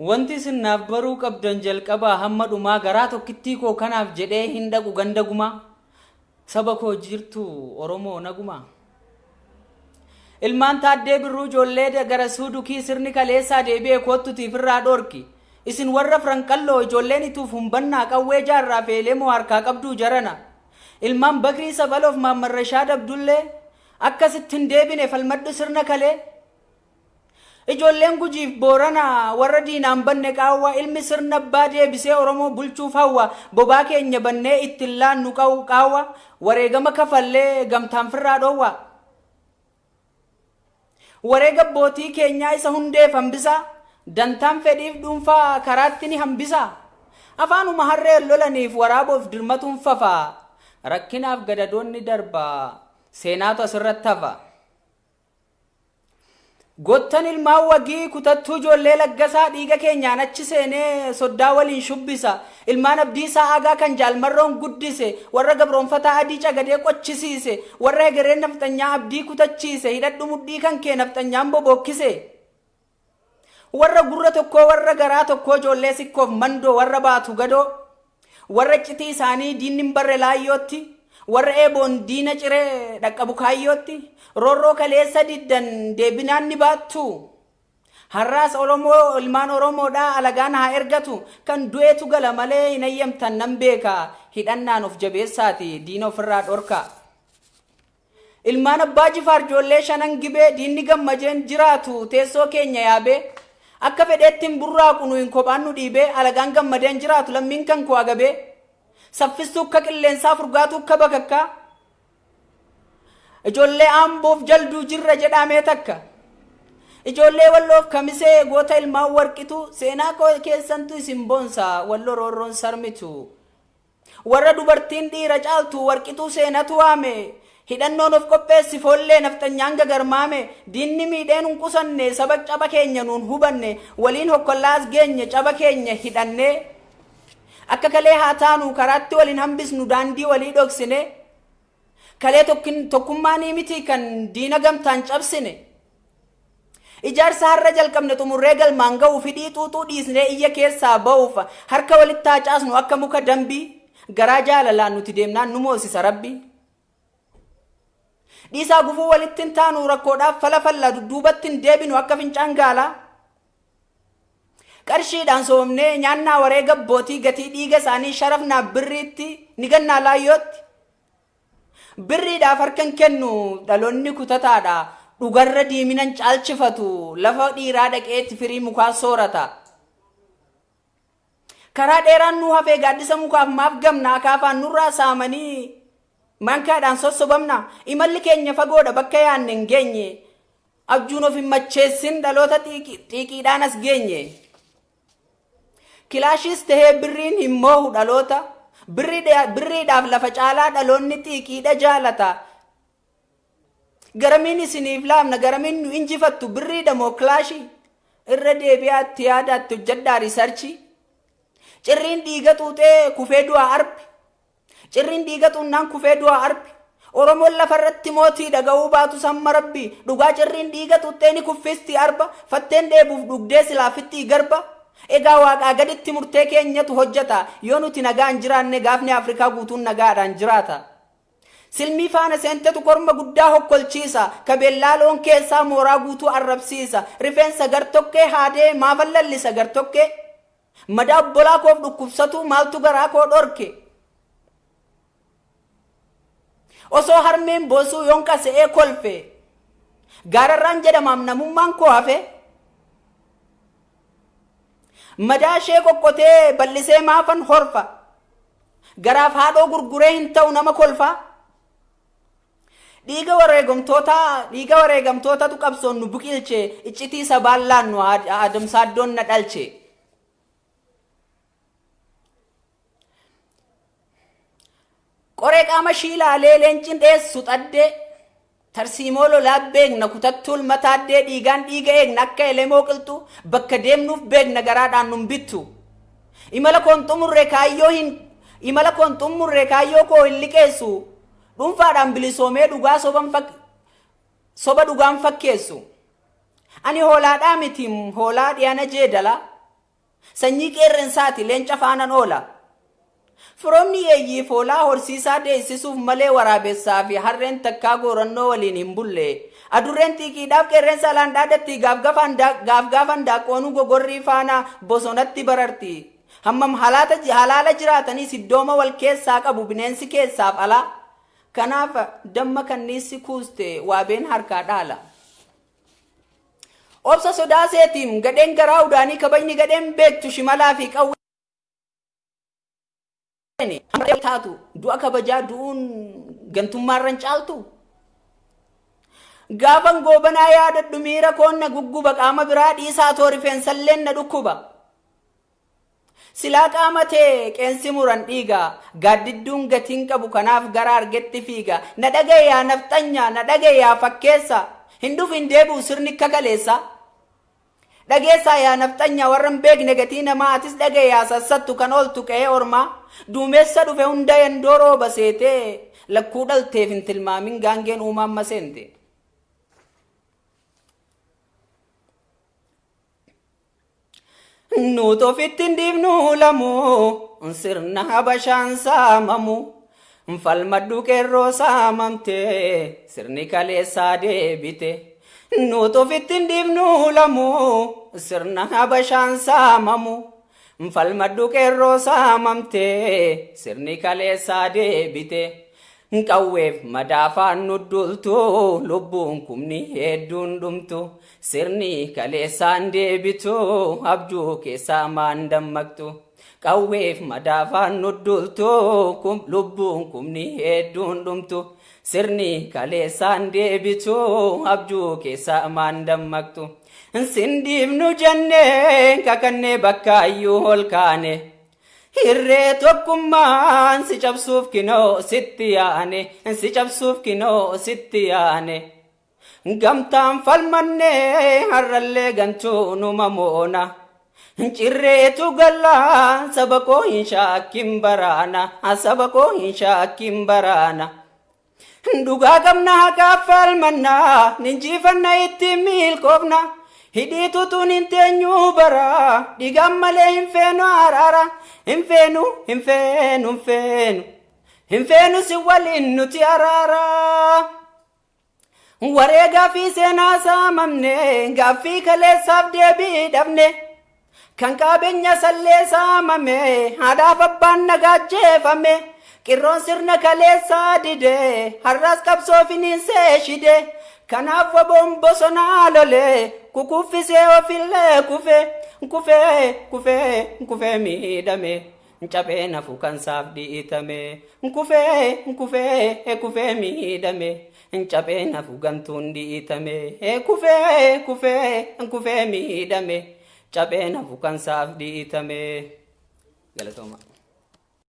Wanti isin naaf baruu qabdan jalqabaa hamma dhumaa garaa tokkittii koo kanaaf jedhee hin dhaqu ganda gumaa. Saba koo jirtu Oromoo nagumaa. Ilmaan Taaddee Birruu ijoollee Garasuu Dukii sirni kaleessaa deebi'e koottutiif irraa dhoorki. Isin warra Franqalloo ijoolleen ituuf humbannaa qawwee jaarraa feelee moo harkaa qabduu jarana. Ilmaan Bakrii Sabaloof Maammarrashaad Abdullee akkasitti hin deebine falmadhu sirna kalee. Ijoolleen Gujiif Boorana warra diinaan banne qaawwa ilmi sirna abbaa deebisee Oromoo bulchuuf hawwa bobaa keenya bannee ittiin laannu qaawwa wareegama kafallee gamtaan firraa dhoowwa. Wareega abbootii keenyaa isa hundeef hambisaa dantaan fedhiif dhuunfaa karaatti ni hambisaa. Afaanuma harreen lolaniif waraaboof dirmatuun fafa rakkinaaf gadadoonni darba seenaatu asirratti hafa. Gottan ilmaan wagii kutattuu ijoollee laggasaa dhiiga keenyaan achi seenee soddaa waliin shubbisa. Ilmaan Abdiisaa Aagaa kan jaalmarroon guddise, warra gabroonfataa adii cagadee qochisiise, warra hegereen nafxanyaa abdii kutachiise, hidhadhu mudhii kan kee nafxanyaan bobookkise. Warra gurra tokkoo warra garaa tokkoo ijoollee sikkoof mandoo warra baatu gadoo, warra iccitii isaanii diinni hin barre laayyootti, warra eeboon diina ciree dhaqqabu kaayyootti, roorroo kaleessa diddan deebinaan ni baattu. Har'aas Oromoo ilmaan Oromoodhaa alagaan haa ergatu kan du'eetu gala malee hin ayyamtan nan beeka hidhannaan of jabeessaati diina ofirraa dhorka. Ilmaan Abbaa Jifaar ijoollee shanan gibee diinni gammajeen jiraatu teessoo keenya yaabee akka fedheetti hin burraaqu nu hin kophaan nu dhiibee alagaan gammadeen jiraatu lammiin kan koo agabee saffistuu akka qilleensaa furgaatuu akka bakakkaa ijoollee Aamboof Jalduu jirra jedhamee takka ijoollee Walloof Kamisee goota ilmaan Warqitu seenaa koo keessantu isin boonsa Walloo roorroon sarmitu. Warra dubartiin dhiira caaltu Warqituu seenatu waame hidhannoon of qopheessi foollee nafxanyaan gagarmaame diinni miidheen hin qusanne saba caba keenya nuun hubanne waliin hokkollaa as geenye caba keenya hidhanne akka kalee haa taanu karaatti waliin hambisnu daandii walii dhoksine kalee tokkummaa miti kan diina gamtaan cabsine. Ijaarsa har'a jalqabne xumurree galmaan ga'uuf hidhii xuuxuu dhiisnee iyya keessaa ba'uuf harka walitti haa caasnu akka muka dambii garaa jaalalaan nuti deemnaan nu moosisa Rabbi. Dhiisaa gufuu walitti hin taanu rakkoodhaaf fala falla dudduubatti hin deebinu akka fincaan gaalaa. Qarshiidhaan soomnee nyaannaa wareega abbootii gatii dhiiga isaanii sharafnaa birriitti ni gannaa laayyootti. Birriidhaaf harka hin kennu dhaloonni kutataadha. Dhugarra diiminan caalchifatu lafa dhiiraa dhaqeetti firii mukaa soorata. Karaa dheeraan nu hafee gaaddisa mukaaf maaf gamna akaafaan nurraa saamanii mankaadhaan sossobamna. Imalli keenya fagoodha bakka yaanne hin geenye. Abjuun of hin macheessin dhaloota xiiqiidhaan as geenye. Kilaashiis tahee birriin hin moohu dhaloota. Birriidhaaf lafa caalaa dhaloonni xiiqiidha jaalata. Garamiin isiniif laamna garamiin nu injifattu birriidha moo kilaashii? Irra deebi'aatti yaadaatti hojjedhaa research. Cirriin dhiiga xuuxee kufee du'a arbi. Cirriin dhiiga xuunnaan kufee du'a arbi. Oromoon lafarratti mootii dhaga'uu baatu samma Rabbi. Dhugaa cirriin dhiiga xuuxxee ni kuffisti arba. Fatteen dheebuuf dhugdee silaa fixxii garba. Egaa waaqaa gaditti murtee keenyatu hojjeta. Yoo nuti nagaan jiraanne gaafni Afrikaa guutuun nagaadhaan jiraata. Silmii faana seentetu korma guddaa hokkolchiisa. Kabeellaa loon keessaa mooraa guutuu arrabsiisa. Rifeensa gartokkee haadee maafan lallisa gartokkee. Madaa obbolaa koof dhukkubsatu maaltu garaa koo dhorke. Osoo harmeen boosuu yoon qase'ee kolfe. Gaararraan jedhamaam namummaan koo hafe. Madaa ishee qoqqotee bal'isee maafan horfa. Garaaf haadhoo gurguree hin ta'u nama kolfa. Dhiiga wareegamtootaa dhiiga wareegamtootatu qabsoon nu biqilche iccitii sabaan laannu adamsaaddoon na dhalche. Qoree qaama ishii ilaalee leencin dheessu xaddee tarsiimoo lolaa beekna kutattuul mataaddee dhiigaan dhiiga eegna akka elemoo qilxuu bakka deemnuuf beekna garaadhaan nun bittu. Imala koon xumurre kaayyoo hin imala koon xumurre kaayyoo koo hin liqeessu dhuunfaadhaan bilisoomee dhugaa soban soba dhugaan fakkeessu. Ani hoolaadhaa miti hoolaa dhiyana jeedala. Sanyii qeerrensaati leenca faanan oola. Firoomni yeeyyii foolaa horsiisaa deessisuuf malee waraabessaa fi harreen takkaa goorannoo waliin hin bulle. Adurreen xiiqiidhaaf qeerrensa alaan dhaadatti, gaaf gaafan daaqoonuu gogorrii faana bosonatti bararti. Hammam halaala jiraatanis iddooma wal keessaa qabu bineensi keessaaf alaa. Kanaaf damma kanniissi kuuste waabeen harkaa dhaala. Obsa sodaa seetiim gadheen garaa udaanii, kabajni gadheen beektu shimalaa fi qawwee taatu, du'a kabajaa du'uun gantummaarran caaltu. Gaafan Goobanaa yaadadhu miira koon na gugguba, qaama biraa dhiisaa too rifeensalleen na dhukkuba. Silaa qaama tee qeensi muran dhiiga, gaaddidduun gatiin qabu kanaaf gara argetti fiiga. Na dhagaye yaa nafxanya, na dhagaye yaa fakkeessa, hin dhufu hin deebi'u sirni kakaleessa. Dhageessaa yaa nafxanya warra hin beekne gatii namaa, atis dhagaye yaa sassattu kan ooltu qe'ee ormaa. Duumessa dhufe hunda yandoo rooba seetee, lakkuu dhalteef hin tilmaamin gaangeen uumaan maseente. Nuut ofitti hin dhiifnu lamuu, sirna Habashaan saamamu. Falmadhu qeerroo saamamte, sirni kaleessaa deebite. Nuut ofitti hin dhiifnu lamuu, sirna Habashaan saamamu. Falmadhu qeerroo saamamte, sirni kaleessaa deebite. Qawweef madaafaan nu dultu, lubbuun kumni hedduun dhumtu. Sirni kaleessaan deebitu, abjuu keessaa maan dammaqtu. Qawweef madaafaan nu dultu, lubbuun kumni hedduun dhumtu. Sirni kaleessaan deebitu, abjuu keessaa maan dammaqtu. Sin dhiifnu jennee kakannee bakkaayyuu ol kaane. Hirree tokkummaan si cabsuuf kinoo sitti yaane, si cabsuuf kinoo sitti yaane. Gamtaan falmannee har'allee gantuu numa moona. Cirreetu gallaa, saba koo hin shaakkin baraana, saba koo hin shaakkin baraana. Dhugaa qabna, haqaaf falmanna, ninjifanna, ittiin milkoofna. Hidhii tutuun hin teenyuu bara, dhiigaan malee hin feenu araara, hin feenu, hin feenu, hin feenu. Hin feenu si waliin nuti araara. Wareegaa fi seenaa saamamne, gaaffii kaleessaaf deebii dhabne. Kan qabeenya sallee saamame, haadhaaf abbaan nagaa ajjeefame. Qirroon sirna kaleessaa dide, har'as qabsoo finiinsee shide. Kanaaf waboon bosonaa lole, kukuffisee ofillee kufe, kufee, kufee, kufee miidhame. Caphee nafu kan saaf dhiitame, kufee, kufee, kufee miidhame. Caphee nafu gantuun dhiitame, kufee, kufee, kufee miidhame. Caphee nafu kan saaf dhiitame. Galatooma.